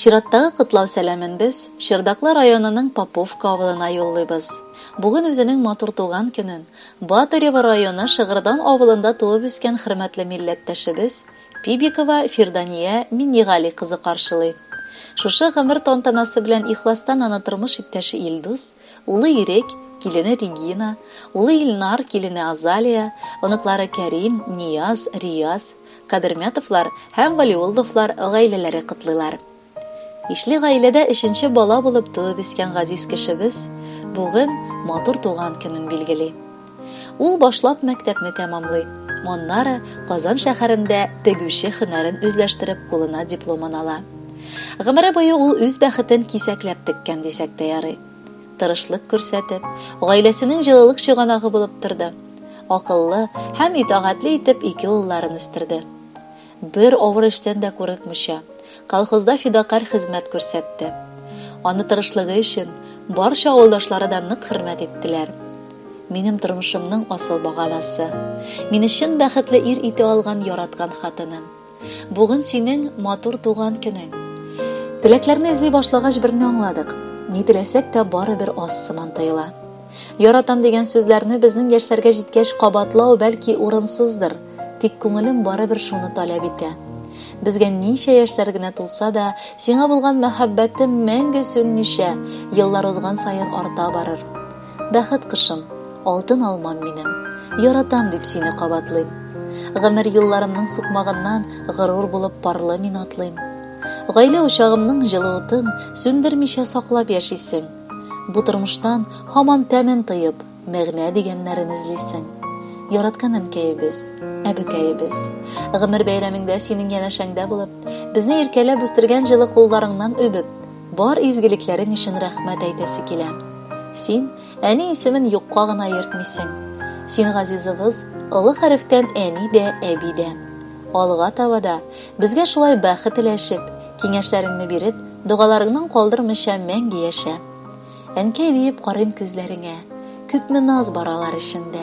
Чираттагы котлау сәламен без Чердаклы районының Поповка авылына юллыйбыз. Бүген үзенең матур туган көнен Батырево районы Шыгырдан авылында туып үскән хөрмәтле милләттәшебез Пибикова Фирдания Миннегали кызы каршылый. Шушы гомер тантанасы белән ихластан аны тормыш иптәше Илдус, улы Ирек, килене Регина, улы Илнар, килене Азалия, оныклары Кәрим, Нияз, Рияз, Кадермятовлар һәм Валиулловлар гаиләләре котлыйлар. Ишле гаиләдә өченче бала булып туып үскән газиз кешебез бүген матур туган көнен билгели. Ул башлап мәктәпне тәмамлый. Аннары Казан шәһәрендә тегүче һөнәрен үзләштереп кулына дипломын ала. Гомере буе ул үз бәхетен кисәкләп теккән дисәк тә ярый. Тырышлык күрсәтеп, гаиләсенең җылылык чыганагы булып торды. Акыллы һәм итагатьле итеп ике улларын үстерде. Бер авыр эштән дә курыкмыйча, колхозда фидакарь хезмәт күрсәтте. Аны тырышлыгы өчен барча авылдашлары да нык хөрмәт иттеләр. Минем тормышымның асыл баганасы, мине чын бәхетле ир итә алган яраткан хатыным. Бүген синең матур туган көнең. Теләкләрне эзли башлагач берне аңладык. Ни теләсәк тә барыбер аз сыман тоела. Яратам дигән сүзләрне безнең яшьләргә җиткәч кабатлау бәлки урынсыздыр, тик күңелем барыбер шуны таләп итә. Безгә ничә яшьләр генә тулса да, сиңа булган мәхәббәтем мәңге сүнмичә, еллар узган саен арта барыр. Бәхет кошым, алтын алмам минем, яратам дип сине кабатлыйм. Гомер юлларымның сукмагыннан горур булып парлы мин атлыйм. Гаилә учагымның җылы утын сүндермичә саклап яшисең. Бу тормыштан һаман тәмен тоеп, мәгънә дигәннәрен эзлисең. Яраткан әнкәебез, әбекәебез. Гомер бәйрәмеңдә синең янәшәңдә булып, безне иркәләп үстергән җылы кулларыңнан үбеп, бар изгелекләрең өчен рәхмәт әйтәсе килә. Син әни исемен юкка гына йөртмисең. Син, газизыбыз, олы хәрефтән әни дә, әби дә. Алга таба да безгә шулай бәхет өләшеп, киңәшләреңне биреп, догаларыңнан калдырмыйча мәңге яшә. Әнкәй диеп карыйм күзләреңә, күпме наз бар алар эчендә.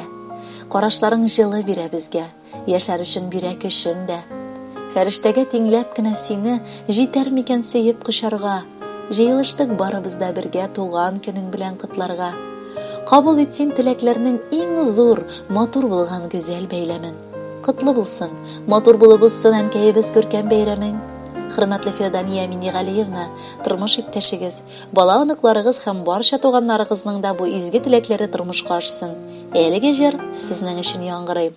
Карашларың җылы бирә безгә, яшәр өчен бирә көчен дә. Фәрештәгә тиңләп кенә сине җитәр микән сөеп кочарга? Җыелыштык барыбыз да бергә туган көнең белән котларга. Кабул ит син теләкләрнең иң зур, матур булган гүзәл бәйләмен. Котлы булсын, матур булып узсын әнкәебез күркәм бәйрәмең. Хөрмәтле Фирдания Миннегалиевна, тормыш иптәшегез, бала оныкларыгыз һәм барча туганнарыгызның да бу изге теләкләре тормышка ашсын. Әлеге җыр сезнең өчен яңгырый.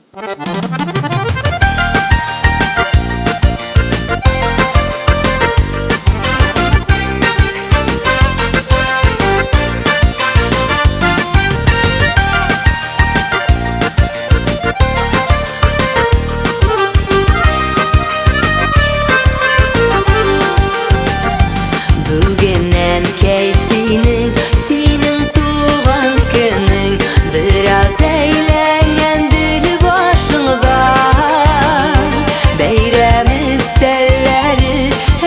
Бүген әнкәй синең, синең туган көнең. Бераз әйләнгәндер башыңда. Бәйрәм өстәлләре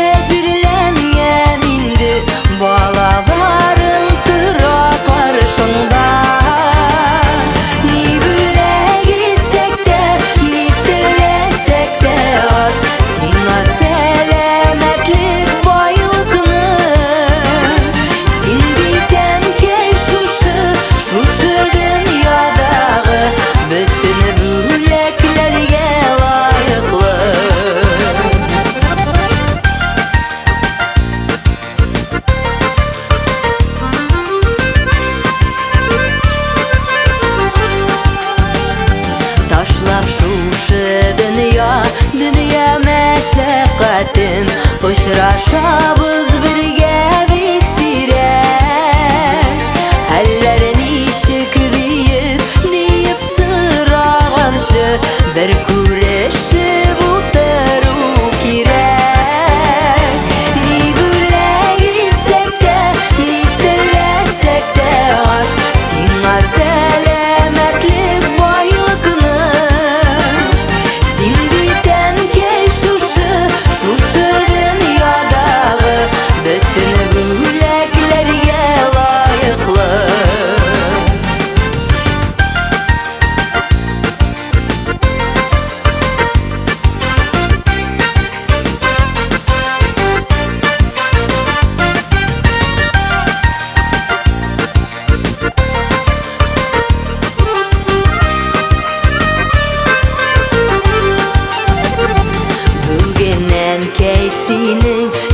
әзерләнгән инде, балаларың тора каршыңда. Ни бүләк итсәк тә, ни теләсәк тә аз, сиңа сәламәтлек, байлыкны. Син бит, әнкәй, шушы, шушы дөньядагы бөтен бүләкләргә лаеклы. Ташлап шушы дөнья, дөнья мәшәкатен, очрашабыз бергә бик сирәк. Хәлләр ничек диеп, диеп сораганчы, бер күрешеп утыру кирәк. Ни бүләк итсәк тә, ни теләсәк тә аз, сиңа сәламәтлек, байлыкны. Син бит, әнкәй, шушы, шушы дөньядагы Синең.